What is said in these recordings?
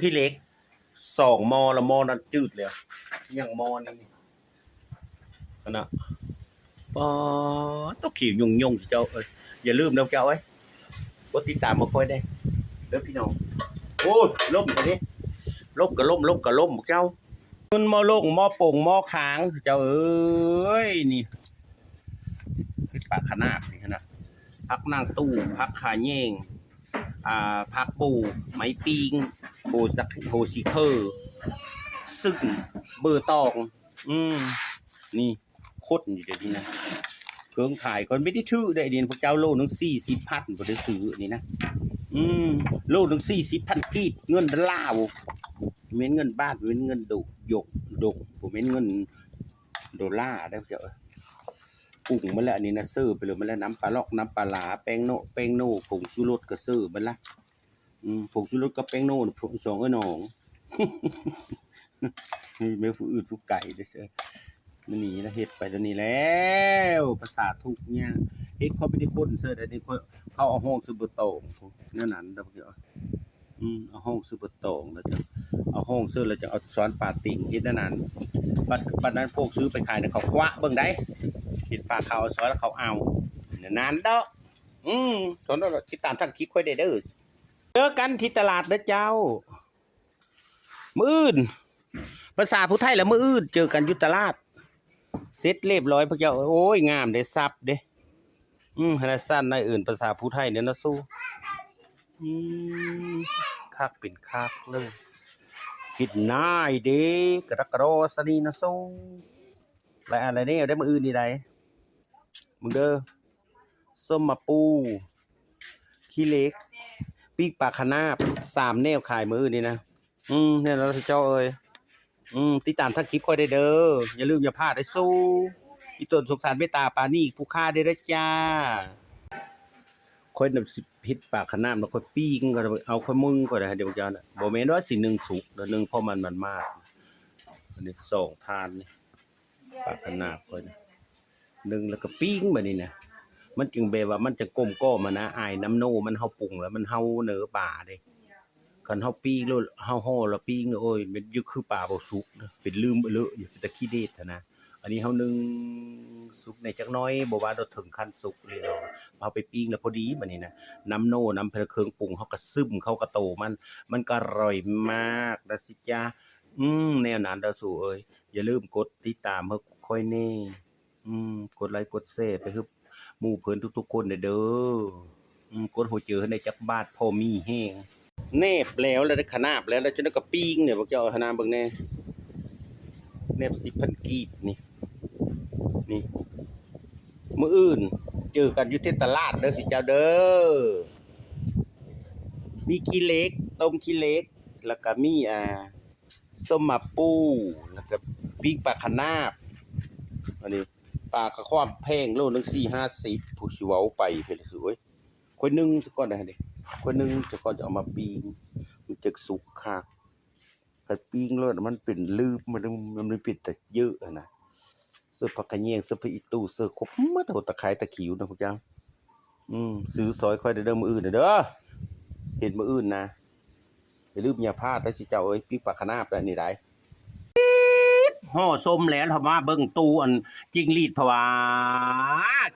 ຂີ້ເຫຼັກສອງໝໍ້ລະ ໝໍ້ນັ້ນຈືດແລ້ວ ຍັງໝໍ້ນີ້ ອັນນະ ປາດ ຕົກຂຽວຍົ່ງໆ ເຈົ້າເອີຍ. ຢ່າລືມເດີເຈົ້າເອີຍ ກົດຕິດຕາມມາຄ່ອຍແດ່ເດີພີ່ນ້ອງ. ໂອ້ຍ ລົ້ມເດ້ ລົ້ມກະລົ້ມ ລົ້ມກະລົ້ມເຈົ້າ. ເງິນໝໍ້ລົງ ໝໍ້ປົງ ໝໍ້ຄ້າງ ເຈົ້າເອີຍ. ນີ້ ເຮັດປາກຂະໜາບນີ້ຫັ້ນນະ ຜັກນາງຕູ້ ຜັກຂະແຍງ ອ່າ ຜັກໂບ ໄມ້ປີ້ງ ໂຫສະ ໂຫສີເຄີ ຊຶ້ງ ເບີຕອງ ອືມ ນີ້ ຄົນຢູ່ເດນີ້ນະ ເຄື່ອງຂາຍຂ້ອຍບໍ່ໄດ້ຖືກເດ້ນີ້ ພວກເຈົ້າ ໂລໜຶ່ງສີ່ສິບພັນ ບໍ່ໄດ້ຊື້ນີ້ນະ ອືມ ໂລໜຶ່ງສີ່ສິບພັນກີບ ເງິນລາວ ບໍ່ແມ່ນເງິນບາດ ບໍ່ແມ່ນເງິນໂດ ຢົກ ດົງ ບໍ່ແມ່ນເງິນໂດລາເດ້ພວກເຈົ້າເອີຍ. ປຸງໝົດແລ້ວ ອັນນີ້ນະ ເສີບໄປເລີຍໝົດແລ້ວ ນ້ຳປາຫຼອກ ນ້ຳປາຫຼາ ແປ້ງໂນ ແປ້ງໂນ ຜົງຊູລົດກະເສີບໝົດລະ ອືມ ຜົງຊູລົດກັບແປ້ງໂນ ສອງເອື້ອຍນ້ອງ ມີແມ່ຜູ້ອື່ນຜູ້ໄກເດ້ ມື້ນີ້ລະເຮັດໄປຕົວນີ້ແລ້ວ ພາສາທຸກຢ່າງ ເຮັດຂ້ອຍບໍ່ໄດ້ຄົນເສີດ ອັນນີ້ຂ້ອຍ ເຂົາເອົາຫ້ອງໃສ່ບໍ່ຕອງ ແນວນັ້ນດອກ ອືມ ເອົາຫ້ອງໃສ່ບໍ່ຕອງ ແລ້ວຈະເອົາຫ້ອງໃສ່ ແລ້ວຈະເອົາຊ້ອນປາຕິ່ງ ເຮັດແນວນັ້ນ ບັດ ບັດນັ້ນພວກຊື້ໄປຂາຍນະ ເຂົາຄວະເບິ່ງໄດ໋ ເຫັນປາຂາວເອົາຊ້ອນແລ້ວເຂົາເອົາ ແນວນັ້ນດອກ. ອືມ ສົນດອກ ຕິດຕາມທາງຄລິບຂ້ອຍໄດ້ເດີ ເຈີກັນທີ່ຕະຫຼາດເດີເຈົ້າ. ມື້ອື່ນ ພາສາຜູ້ໄທລະ ມື້ອື່ນເຈີກັນຢູ່ຕະຫຼາດ ເສັດລຽບຮ້ອຍພວກເຈົ້າ. ໂອ້ຍ ງາມເດ້ ສັບເດ້ ອືມ ຂະໜາດຊັ້ນນາຍເອີ້ນພາສາຜູ້ໄທເດ້ນະສູ ອືມ ຄັກເປັນຄັກເລີຍ ເຮັດນາຍເດ້ ກະດັກກະດໍສະນີ້ນະສູ ຫຼາຍອັນຫຼາຍແນວໄດ໋ ມື້ອື່ນນີ້ໄດ໋ ເບິ່ງເດີ ສົ້ມໝາກປູ ຂີ້ເຫຼັກ ປີ້ງປາຂະໜາບ ສາມແນວຂາຍມື້ອື່ນນີ້ນະ ອືມ ແນ່ນອນເຈົ້າເອີຍ ອືມ ຕິດຕາມທາງຄລິບຂ້ອຍໄດ້ເດີ ຢ່າລືມຢ່າພາດໄດ້ສູ ອີ່ຕົນສົງສານເມດຕາປານີຜູ້ຄ້າໄດ້ເດີຈ້າ. ຂ້ອຍນະຊິເຮັດປາຂະໜາບນະ ຂ້ອຍປີ້ງ ຂ້ອຍເອົາ ຂ້ອຍມຶງ ຂ້ອຍໄດ້ເດີເຈົ້ານະ ບໍ່ແມ່ນວ່າຊິໜຶ້ງສຸກເດີ ໜຶ້ງພໍມັນ ມັນມາກ ອັນນີ້ສອງທ່ານນີ້ ປາຂະໜາບຂ້ອຍນະ ໜຶ້ງແລ້ວກໍປີ້ງບາດນີ້ນະ ມັນຈຶ່ງແບບວ່າມັນຈະກົມກ່ອມຫັ້ນນະ ອາຍນ້ຳໂນມັນ ເຮົາປຸງແລ້ວມັນເຫົ່າເນີປາເດ້ ຄັນເຮົາປີ້ງໂລດ ເຮົາຫໍ່ແລ້ວປີ້ງ ໂອ້ຍ ມັນຢູ່ຄືປາບໍ່ສຸກເດີ ເປັນລືມເອີເລີະຢູ່ ເປັນຕາຂີ້ເດດຫັ້ນນະ. ອັນນີ້ເຮົາໜຶ້ງສຸກແດ່ຈັກໜ້ອຍ ບໍ່ວ່າດອກເຖິງຂັ້ນສຸກເລີຍເນາະ ເຮົາໄປປີ້ງແລ້ວພໍດີບາດນີ້ນະ ນ້ຳໂນ ນ້ຳເຄື່ອງປຸງເຮົາກໍຊຶມເຂົ້າກັບໂຕມັນ ມັນກໍອະລ່ອຍມາກນະຊິຈ້າ. ອືມ ແນວນັ້ນເດີສູເອີຍ ຢ່າລືມກົດຕິດຕາມໃຫ້ຂ້ອຍແດ່ ອືມ ກົດໄລກົດແຊໄປໃຫ້ໝູ່ເພື່ອນທຸກໆຄົນແດ່ເດີ ອືມ ກົດຫົວໃຈໃຫ້ແດ່ຈັກບາດ ພໍມີແຮງ. ແນບແລ້ວລະເດ້ ຂະໜາບແລ້ວລະ ຈັ່ງໃດກໍປີ້ງນີ້ ພວກເຈົ້າຫັ້ນນະ ເບິ່ງແດ່ ແນບສິບພັນກີບນີ້ ນີ້ ມື້ອື່ນເຈີກັນຢູ່ທີ່ຕະຫຼາດເດີຊິເຈົ້າເດີ ມີຂີ້ເຫຼັກ ຕົ້ມຂີ້ເຫຼັກ ແລ້ວກໍມີ ອ່າ ສົ້ມໝາກປູ ແລ້ວກໍປີ້ງປາຂະໜາບ ອັນນີ້ປາກະຄວາມແພງ ໂລໜຶ່ງສີ່ຫ້າສິບ ຜູ້ຊິເວົ້າໄປເພິ່ນຄື ໂອ້ຍ ຂ້ອຍໜຶ້ງຊະກ່ອນໄດ໋ ຂ້ອຍໜຶ້ງຊະກ່ອນຈະເອົາມາປີ້ງ ມັນຈັກສຸກຄັກ ຄັນປີ້ງແລ້ວມັນເປັນລືບ ມັນ ມັນເປັນຕາເຢີຫັ້ນນະ ເສີບຜັກຂະແຍງ ເສີບຜັກອີ່ຕູ່ ເສີບຄົບໝົດ ໂອ້ ຕະໄຄຕະຂີວນະພວກເຈົ້າ ອືມ ຊື້ຊອຍຂ້ອຍເດີ ມື້ອື່ນເດີ ເຮັດມື້ອື່ນນະ. ຢ່າລືມຢ່າພາດເດີຊິເຈົ້າເອີຍ ປີ້ງປາຂະໜາບແບບນີ້ໄດ໋. ຫໍ່ຊົມແລ້ວ ເຮົາມາເບິ່ງຕູ້ອັນຈິງຫຼີດ ເພາະວ່າ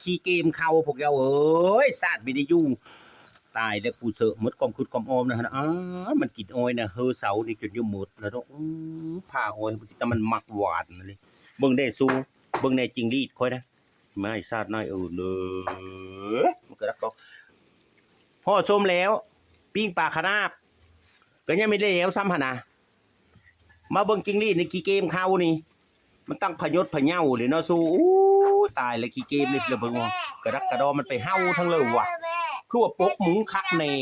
ຂີ້ເກມເຂົ້າພວກເຈົ້າເອີຍ ຊາດບໍ່ໄດ້ຢູ່ ຕາຍແລ້ວກູເຊີ ໝົດຄວາມຄິດຄວາມອອມນະ ອາ ມັນກິນອ້ອຍນະ ເຮີເສົານີ້ຈົນຢູ່ໝົດແລ້ວເນາະ ອື ຜ່າອ້ອຍ ແຕ່ມັນມັກຫວານນະ ເບິ່ງແດ່ສູ ເບິ່ງແດ່ຈິງຫຼີດຂ້ອຍນະ. ມາອີກຊາດໜ້ອຍເອີ ເດີ ມັນກະດັກກອກ ຫໍ່ຊົມແລ້ວ ປີ້ງປາຂະໜາບ ກະຍັງບໍ່ໄດ້ແລ້ວຊ້ຳຫັ້ນນະ ມາເບິ່ງຈິງຫຼີດນີ້ ຂີ້ເກມເຂົ້ານີ້ ມັນຕັ້ງພະຍົດພະເຍົາເລີຍເນາະສູ ໂອ້ ຕາຍແລ້ວ ຂີ້ເກມນີ້ ລະເບິ່ງວ່າ ກະດັກກະດໍ ມັນໄປເຫົ່າທາງເລີຫວະ ຄືວ່າປົກມຸງຄັກແນ່.